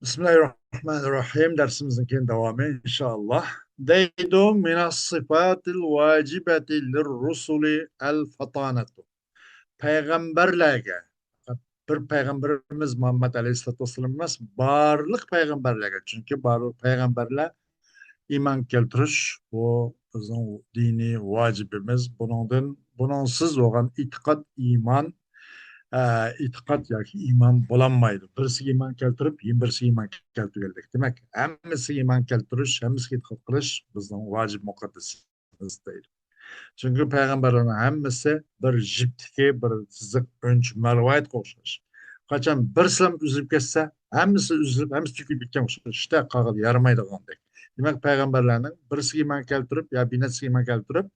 Bismillahirrahmanirrahim. Dersimizin devamı inşallah. Deydu minas sıfatil vacibeti lirrusuli el fatanetu. Peygamberlerge, bir peygamberimiz Muhammed Aleyhisselatü Vesselam emas, barlık peygamberlerge. Çünkü barlık peygamberler iman keltirish bu bizning diniy vacibimiz. Bununsiz olan itiqat, iman e'tiqod yoki iymon bo'lolmaydi. Birisiga iymon keltirib, birisiga iymon keltirganlik. Demak, hammasiga iymon keltirish, hammasiga e'tiqod qilish bizning vojib muqaddasimiz deydi. Chunki payg'ambarlarning hammasi bir jiptiki, bir chiziq o'nch marvoyatga o'xshash. Qachon bir silam uzilib ketsa, hammasi uzilib, hammasi cho'kib ketgan o'xshashda qolib yaramaydigandek. Demak, payg'ambarlarning birisiga iymon keltirib, yo binasiga iymon keltirib,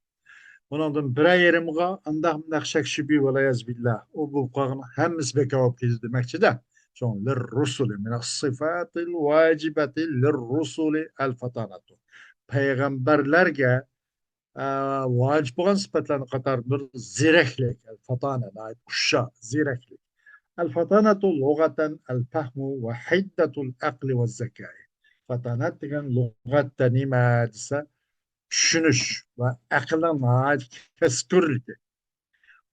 bundan birer yerimga andak şek şüphi ve layaz billah. O bu kağın hemimiz bekavap kezi demekçi de. Şun lirrusulü minas sıfatil vacibetil lirrusulü el fatanatu. Peygamberlerge vacip olan sıfatlarını katardır. Zireklik, el fatane, ait uşa, zireklik. El fatanatu lugaten el fahmu ve hiddetul akli ve zekai. Fatanat degen lugatta nima desa, tushunish va aqlning keskinligi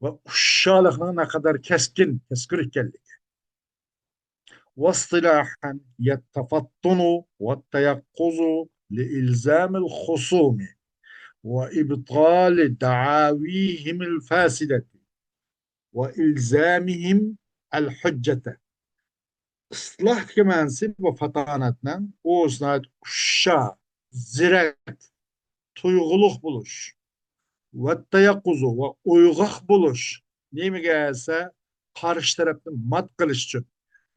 va hushyorlikning naqadar keskin ekanligi. واصطلاحا يتفطن والتيقظ لإلزام الخصوم وإبطال دعاويهم الفاسدة وإلزامهم الحجة. إصلاح كمان سب وفطانتنا وزنات الشا زرق tuyg'uluq buluş ve tayakkuzu ve uyg'oq buluş nemiga esa qarshi tarafni mat qilish uchun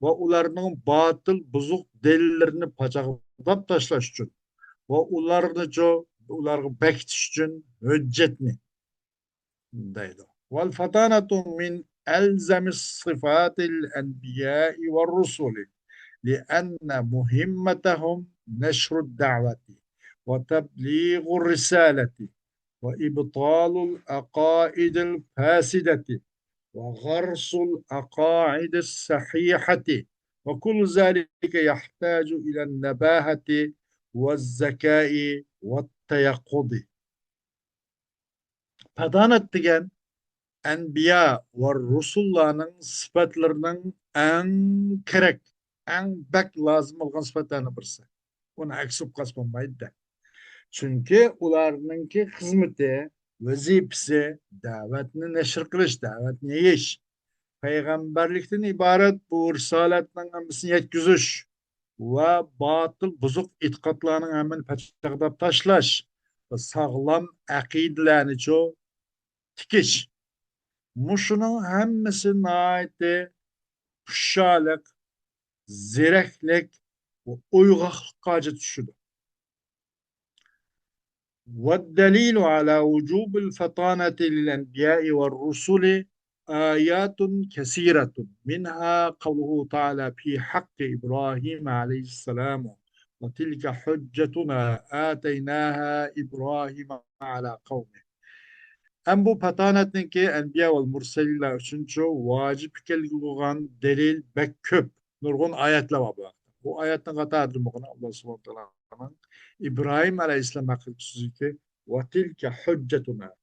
va ularning botil buzuq dalillarini pachaqlab tashlash uchun va ularga bekitish uchun hujjatni deydi. Val fatanatu min elzami sifatil enbiya'i ve rusuli لأن مهمتهم نشر الدعوة وتبليغ الرسالة وإبطال العقائد الفاسدة وغرس العقائد الصحيحة وكل ذلك يحتاج إلى النباهة والذكاء والتيقظ. Padanat degan Enbiya ve Rusullarning sifatlarining eng kerak, eng bak lazım olan sifatlarni birisi. Uni aksib qasbolmaydi. Chunki ularninki xizmati, vazifasi da'vatni nashr qilish, da'vatni yeyish, payg'ambarlikdan iborat bu risolatning hammasini yetkazish va botil buzuq e'tiqodlarning hammani pachaqlab tashlash va sog'lom aqidalarni tikish. Muşunun hammasi naiti hushyorlik, ziraklik ve uyg'oqlikqa tushidi. والدليل على وجوب الفطانة للأنبياء والرسل آيات كثيرة منها قوله تعالى في حق إبراهيم عليه السلام وتلك حجتنا آتيناها إبراهيم على قومه. Hem bu patanetninki Enbiya ve Murseliller için çok vacip kelgan delil bek köp. Nurgun ayetler var bu. Bu ayetten katardır bu Allah subhanahu wa ta'ala'nın İbrahim Aleyhisselam hakkında ki ve tilke hüccetuna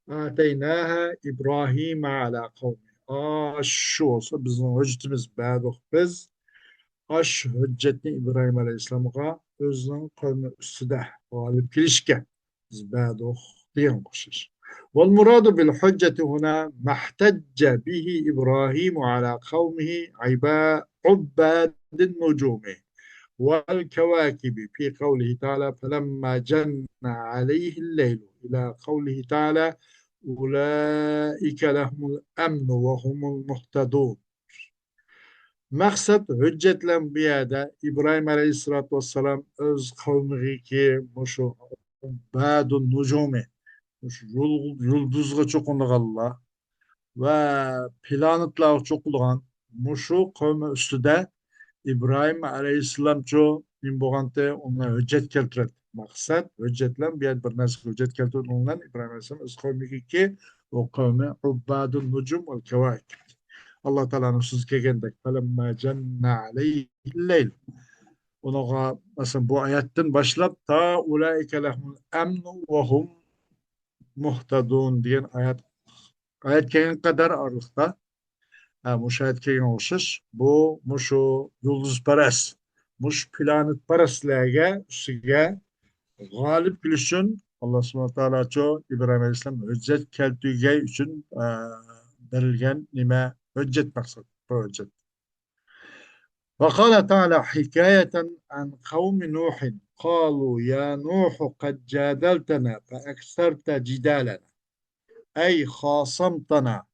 ateynaha İbrahim ala kavmi. Şu olsa bizim hüccetimiz ba'duh biz aş hüccetini İbrahim Aleyhisselam'a özünün kavmi üstüde galip kilişke biz ba'duh diyen koşuş. والمراد بالحجة هنا ما احتج به إبراهيم على قومه عباد النجوم والكواكب في قوله تعالى فلما جن عليه الليل إلى قوله تعالى أولئك لهم الأمن وهم المهتدون. Maksat hüccetle bir yerde İbrahim Aleyhisselatü Vesselam öz kavmiga ki şu badun nucumi yulduzga cho'qindiganlar va planetlarga cho'qilgan mushu qavmi ustida İbrahim Aleyhisselamcho nim bo'lganda unga hujjat keltiradi. Maqsad hujjatlar bu yerda bir narsa hujjat keltirilgan İbrahim Aleyhisselam o'z qavmigaki o qavmi ubbadun nujum val kavaikib. Allah Teala'nın söz kelgendek فَلَمَّا جَنَّ عَلَيْهِ اللَّيْلُ. Onağa mesela bu ayetten başlap ta ulaike lehumul emnu ve hum muhtedun diyen ayet kelgen kadar aralıkta müşahit kelgen oluşuş bu muşu yıldızparast muş planetparastlarga ustiga g'olib kelishun Alloh subhanahu taolo cho Ibrohim alayhissalom hujjat keltirgay uchun berilgan nima hujjat maqsad bu hujjat. وقال تعالى حكاية عن قوم نوح قالوا يا نوح قد جادلتنا فأكثرت جدالنا أي خاصمتنا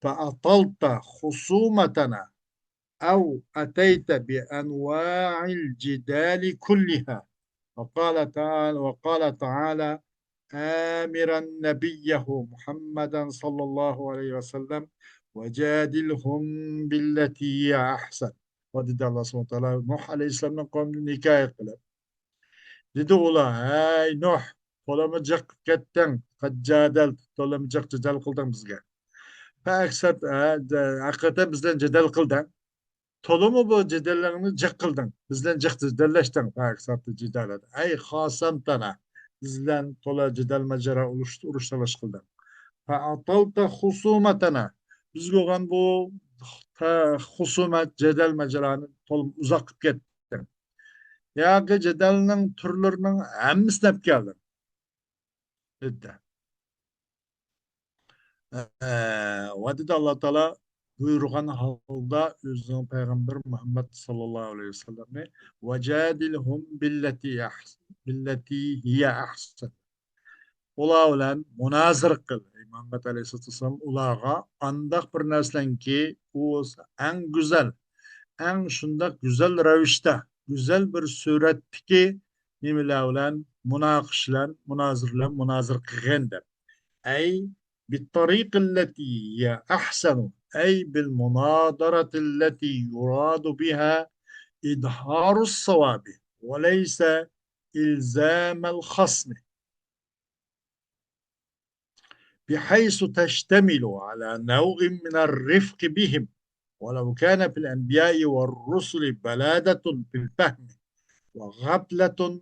فأطلت خصومتنا أو أتيت بأنواع الجدال كلها. وقال تعالى آمرا نبيه محمدا صلى الله عليه وسلم وجادلهم بالتي هي أحسن. Dedi Allah subhanahu wa ta'ala Nuh aleyhisselamdan kavmini hikaye kılıp. Dedi ula ey Nuh tolamacak kettin kaccadel tolamacak cedel kıldın bizge. Fa aksat hakikaten bizden cedel kıldın. Tolumu bu cedellerini cek kıldın. Bizden cek cedelleştin. Fa aksat cedel edin. Ey hasam tana. Bizden tola cedel mecera uruş kıldın. Fa atalta husumatana. Biz olan bu husumet cedel mecerani tolum uzak kettin. Yağı cedelinin türlerinin hemmisini hep geldin. Dedi. Ve dedi Allah Teala buyurgan halda özünün Peygamber Muhammed sallallahu aleyhi ve sellem'e vecadilhum billeti hiye ahsen. Ula ulan münazır kıl. Muhammed aleyhisselatü vesselam ulağa andak bir neslen ki o en güzel, en şundak güzel revişte, güzel bir suretteki nimeler ulan münakışlan, münazır kılgen der. أي بالطريقة التي هي أحسن أي بالمناظرة التي يراد بها إظهار الصواب وليس إلزام الخصم بحيث تشتمل على نوع من الرفق بهم ولو كان في الأنبياء والرسل بلادة في الفهم وغفلة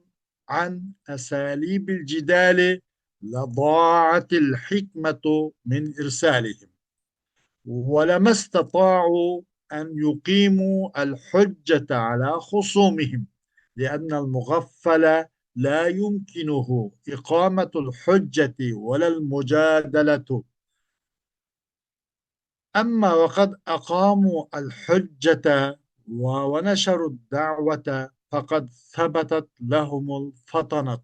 عن أساليب الجدال لضاعت الحكمة من إرسالهم ولما استطاعوا أن يقيموا الحجة على خصومهم لأن المغفل لا يمكنه إقامة الحجة ولا المجادلة أما وقد أقاموا الحجة ونشروا الدعوة فقد ثبتت لهم الفطنة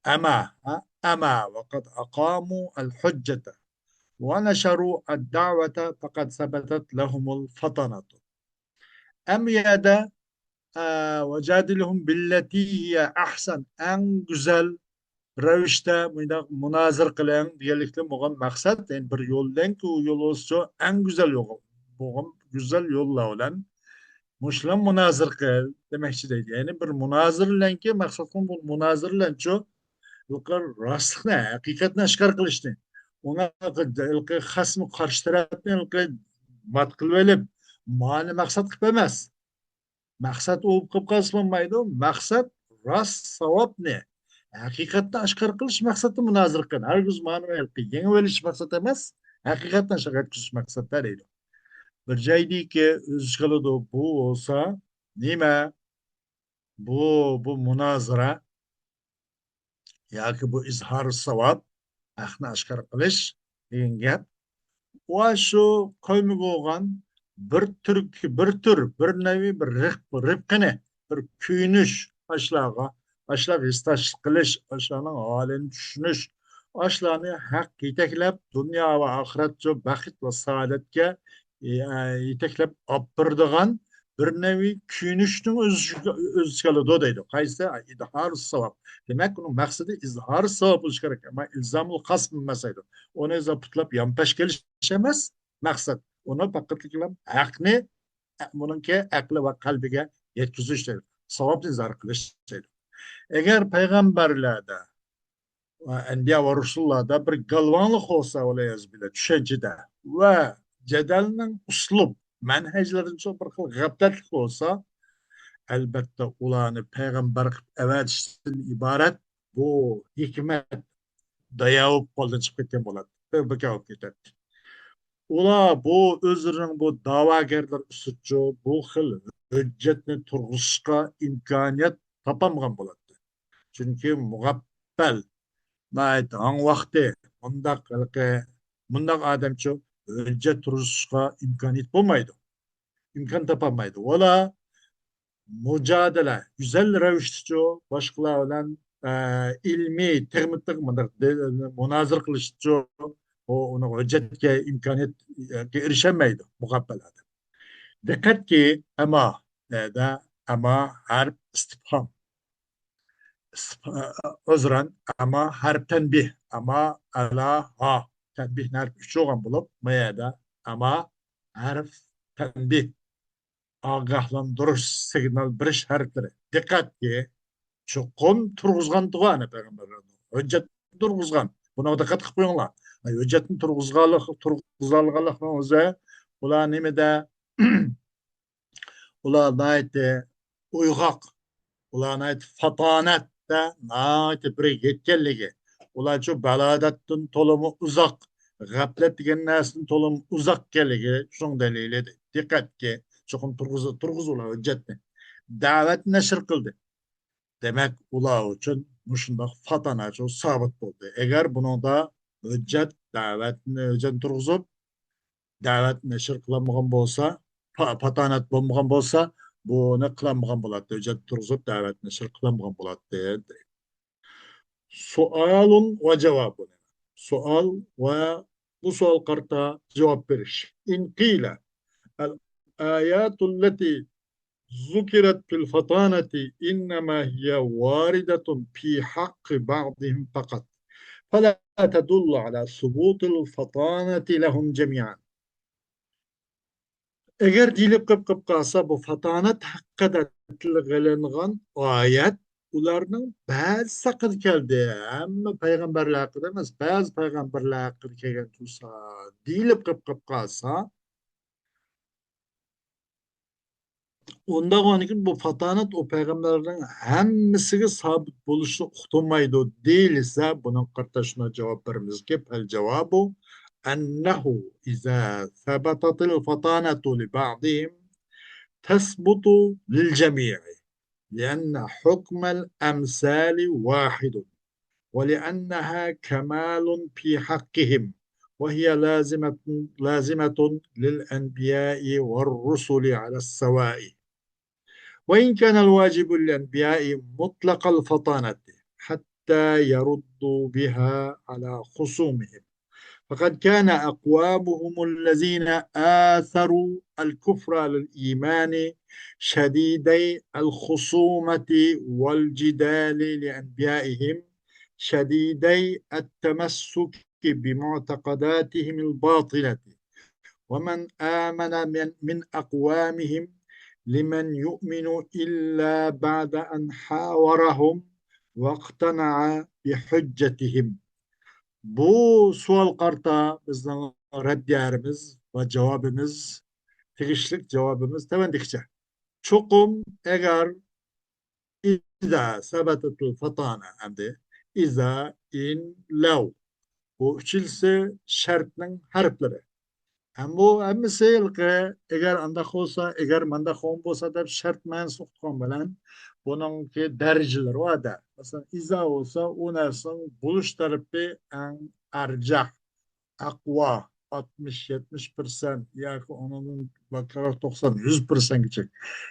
أما وقد أقاموا الحجة ونشروا الدعوة فقد ثبتت لهم الفطنة أم يدا وجادلهم بالتي هي أحسن أن güzel rövüşte münazır kılan diyelikle muğam maksat yani bir yoldan ki o yol olsa en güzel yol muğam güzel yolla olan Müslüman münazır kıl demekçi değil. Yani bir münazır ile ki maksatın bu münazır ile çok yuqar rostlikni haqiqatni oshkor qilishni unga xasmi qarshi tarafni mat qilib olib mani maqsad qilib emas maqsad u qilib qolsa bo'lmaydi maqsad rost savobni haqiqatni oshkor qilish maqsadi munozir qilgan hargiz mani yengib olish maqsad emas haqiqatni oshkor etkizish maqsadda deydi bir joydiki o'z qiladi bu bo'lsa nima bu munozara yoki bu izhor savob haqni oshkor qilish degan gap va shu qavmi bo'lgan bir nevi bir rifqini bir kuyinish ashlarga istash qilish ashlarning holini tushunish ashlarni haq yetaklab dunyo va oxirat baxt va saodatga yetaklab olib boradigan bir nevi kuyinishning o'z ichiga oladi deydi qaysi idhor savob demak uning maqsadi izhor savob bo'lishi kerak ama ilzomul qasd emas edi uni putlab yonpash kelish emas maqsad uni faqat haqni buniki aqli va qalbiga yetkazish deydi savobni izhor qilish deydi agar payg'ambarlarda va anbiya va rusullarda bir galvonlik bo'lsa tushunchada va jadalning uslub manhajlaricha bir xil g'aflatlik bo'lsa, albatta ularni payg'ambar qilib avatishdan iborat bu hikmat dayavib qo'ldan chiqib ketgan bo'ladi. Tavbaga olib ketadi. Ular bu o'zlarining bu da'vogarlar ustida bu xil hujjatni turg'izishga imkoniyat topolmagan bo'ladi. Chunki mug'abbal hang vaqti bundaq odamcha hujjat turg'izishga imkoniyat bo'lmaydi. İmkan topolmaydi. Ular mujodala güzel ravishda boshqalar bilan ilmiy texnik munozir qilishcha uni hujjatga imkoniyatga erisholmaydi muqabbalada. Diqqatki, ama harf istifhom. O'zran ama harf tanbih, ama ala ha tanbih harf 3 bo'lgan bo'lib, mayada ama harf tanbih ogohlantirish signal berish harflari. Diqqatki, chuqur turg'izgan tug'ani payg'ambarlar. Hujjat turg'izgan. Buni diqqat qilib qo'yinglar. Hujjatni turg'izganlikni o'zi ular nimada ular aytdi uyg'oq, ular aytdi fatonatda aytdi bir yetganligi. Ular shu balodatdan to'limi uzoq, g'aflat degan narsadan to'limi uzoq ekanligi shunga dalil edi. Diqqatki, chuqur turg'izuvlar hujjatni. Da'vat nashr qildi. Demek ular için şunday fatanaçı sabit oldu. Eğer bunun da hüccet davetini hüccet turg'izib davet nashr qilmagan bo'lsa, patanat bo'lmagan bo'lsa, buni qilmagan bo'ladi. Hüccet turg'izib davet nashr qilmagan bo'ladi. Sualun ve cevabun. Sual ve bu sual karta cevap veriş. İn qila el ayatul leti ذكرت في الفطانة إنما هي واردة في حق بعضهم فقط فلا تدل على ثبوت الفطانة لهم جميعا. Eğer dilip kıp kalsa bu fatanat hakkında tilgılangan ayet ularning bazı hakkında geldi. Ama peygamberler hakkında emas, bazı peygamberler hakkında kelgan tursa, dilip kıp kalsa ondan sonra bu fatanat o peygamberlerin hemmisiga sabit bo'lishni uqtirmaydi deyilsa, bunun qartashına cevap verimiz ki pel cevabu ennehu iza sabatatil fatanatu li ba'dihim tesbutu lil cemi'i لأن حكم الأمثال واحد ولأنها كمال في حقهم وهي لازمة للأنبياء والرسل على السواء. وإن كان الواجب للأنبياء مطلق الفطانة حتى يردوا بها على خصومهم، فقد كان أقوامهم الذين آثروا الكفر على الإيمان شديدي الخصومة والجدال لأنبيائهم شديدي التمسك بمعتقداتهم الباطلة. ومن آمن من أقوامهم لمن يؤمن إلا بعد أن حاورهم واقتنع بحجتهم. Bu sual karta bizden reddiyarimiz ve cevabımız, tegişlik cevabımız tevendikçe. Çokum eğer İza sabatul fatana emdi, İza in lav. Bu üçülse şartının harfleri. Hem bu hemmisi ilki eğer andak olsa, eğer mandak olsa da şart mensuktan bilen bununki dereceleri var da. Mesela iza olsa o nersin buluş tarafı en arcah, akva 60-70% yani onun bakarak 90-100% gidecek.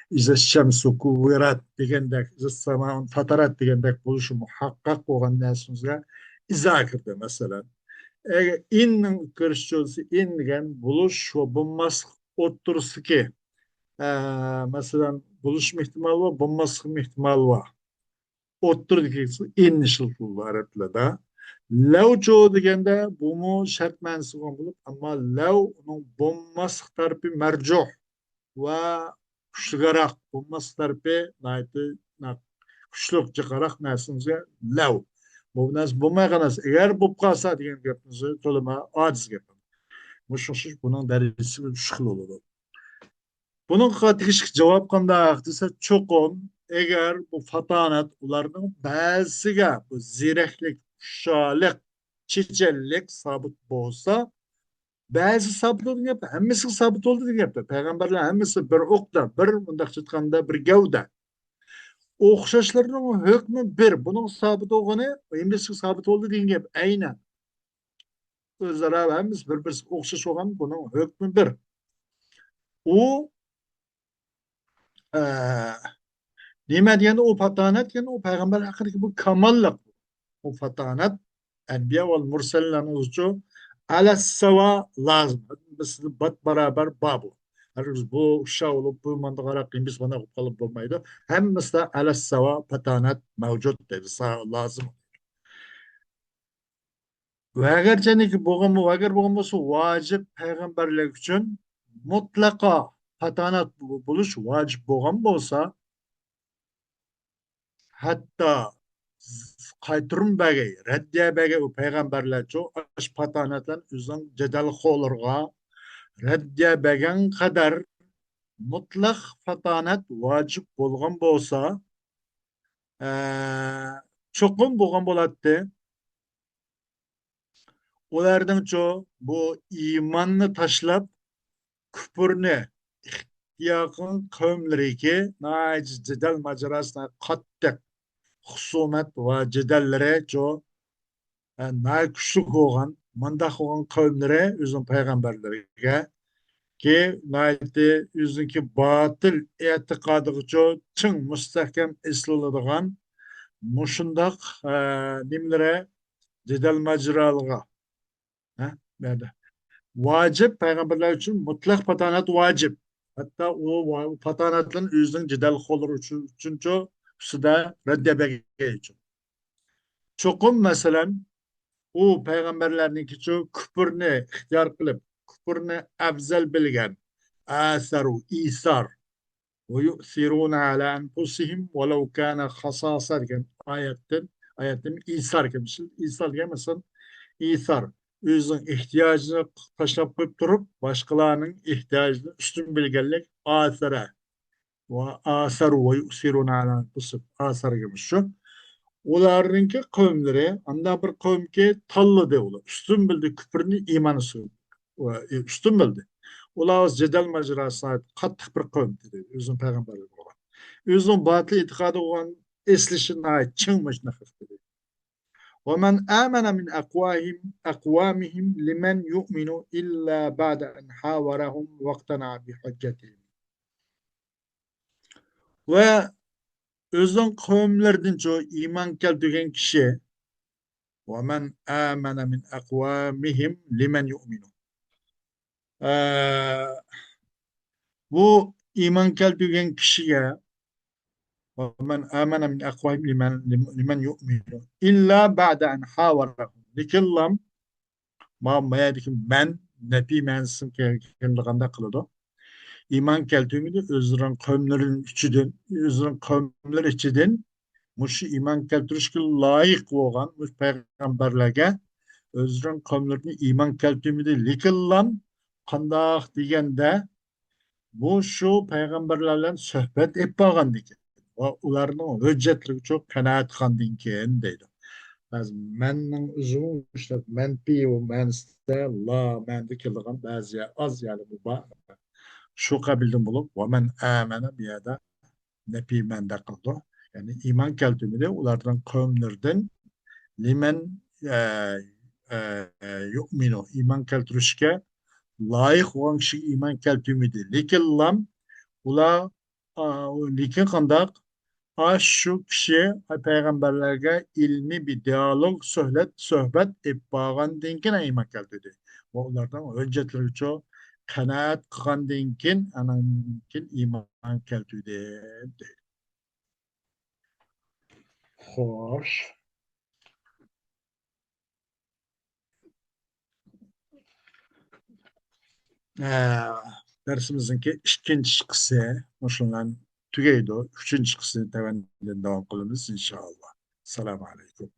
İza şemsu kuvverat degendek, iza saman fatarat degendek buluşu muhakkak olan nersinize iza kirdi mesela. İnnin kırışçısı in degan buluş ve bulmaslık otursu ki mesela buluşma ihtimali var, bulmaslık ihtimali var. Otur degisi in işiltili Araplarda. Lev çoğu degende bunu şart manisi bulup ama lev onun bulmaslık tarafı mercuh ve kuşlugarak bulmaslık tarafı kuşluk çıkarak nersinize lev. Bu nas bulmay qanas. Eğer bu qalsa degan gapimizni to'lama ojiz gap. Bunun derecesi üç xil olur. Bunun tegishli javob qanday desa, cho'qim agar bu fatonat ularning ba'zisiga bu ziyraklik, hushyorlik, chechanlik sabit bo'lsa, ba'zi sabit bo'lgan gap, hammasi sabit bo'ldi degan gapda. Payg'ambarlar hammasi bir o'qda, bir bunday aytganda bir gavda. O'xshashlarning hukmi bir. Buning sabit bo'lgani, hammasi sabit bo'ldi degan gap. Aynan o'zaro hammasi bir-biriga o'xshash bo'lgan, buning hukmi bir. U nima deganda u fatonat deganda u payg'ambar haqidagi bu kamollik. U fatonat anbiya va mursallarning o'zicha alassava lazım. Biz bat barabar babu. Biz bu uşaq olub bu mandaqara biz bana qolib bo'lmaydi. Hammasida alassava fatonat mavjud dedi. Lazım. Ve agarchaniki bo'lgan, agar bo'lgan bo'lsa, vojib payg'ambarlar uchun mutlaqo fatonat bo'lish vojib bo'lgan bo'lsa, hatto qaytirmagay, raddiyabagay u payg'ambarlar ash patonatdan o'zing jadal xo'lirga raddiyabagan qadar mutlaq fatonat vojib bo'lgan bo'lsa, cho'qim bo'lgan bo'ladi. Ulardan bu imanni tashlab küpürne ihtiyakın kavimleri ki naciz cidal macerasına kattık husumet ve cidallere nail güçlük olan mandak olan kavimlere üzüm peygamberlerine ki nailde üzünki batıl etikadı çın müstahkem esliladığın muşundak nimlere cidal maceralığa vacip peygamberler için mutlak patanat vacip. Hatta o patanatların özünün cidal olur için şu da reddebege için. Çokum mesela o peygamberlerin ki küpürne ihtiyar kılıp küpürne afzal bilgen asaru isar ve yu'siruna ala enfusihim velau kana hasasar gen ayetin isar demişiz. İsar diye mesela isar özünün ihtiyacını taşlap koyup durup başkalarının ihtiyacını üstün bilgelik asara ve asaru ve yusiruna ala enfusihim asar gibi şu. Ularınki kavimleri, anda bir kavim ki tallı de ola. Üstün bildi küfrünü imanı söyledi. Üstün bildi. Ular cedel macerasına ait kattık bir kavim dedi. Özün peygamberler olan. Özün batıl itikadı olan eslişine ait çıngmış nefes dedi. وَمَنْ آمَنَ مِنْ أَقْوَامِهِمْ لِمَنْ يُؤْمِنُ إِلَّا بَعْدَ أَنْ حَاوَرَهُمْ وَاقْتَنَعَ بِحُجَّتِهِمْ. Ve özün kavimlerden iman keltirgen kişi وَمَنْ آمَنَ مِنْ أَقْوَامِهِمْ لِمَنْ يُؤْمِنُ. Bu iman keltirgen kişiye وَمَنْ آمَنَ مِنْ أَقْوَامِهِمْ لِمَنْ يُؤْمِنُ إِلَّا بَعْدَ أَنْ حَاوَرَهُمْ. Likillam mayadikim ben nepi mensin kendikanda kılıdı. İman keltüğümü özürün kavimlerin içiden, özürün kavimler içiden muşu iman keltürüşkü layık olan muş peygamberlerge özürün kavimlerini iman keltüğümü de likillam kandak degende bu şu peygamberlerle sohbet etpagan diken. Ularının hüccetligi çok kanaat kandın deydi. Menning uzun işte menpi o menste la mende kilgan bazı az yani bu şu kabildim bulup ve men amene bir yada nepi mende kıldı. Yani iman keltimi de ulardan kavimlerden limen yu'minu iman keltirişke layık olan kişi iman keltimi de lekin lam ula lekin kandak şu kişi peygamberlerge ilmi bir diyalog sohbet etpagan dinkin iman keltidi. Onlardan hüccetleri çok kanaat kılan dinkin anankin iman keltidi. Hoş. Dersimizinki ikinci kısa, şundan tügeydi o. Üçüncü kısını devam kılınız inşallah. Selamun Aleyküm.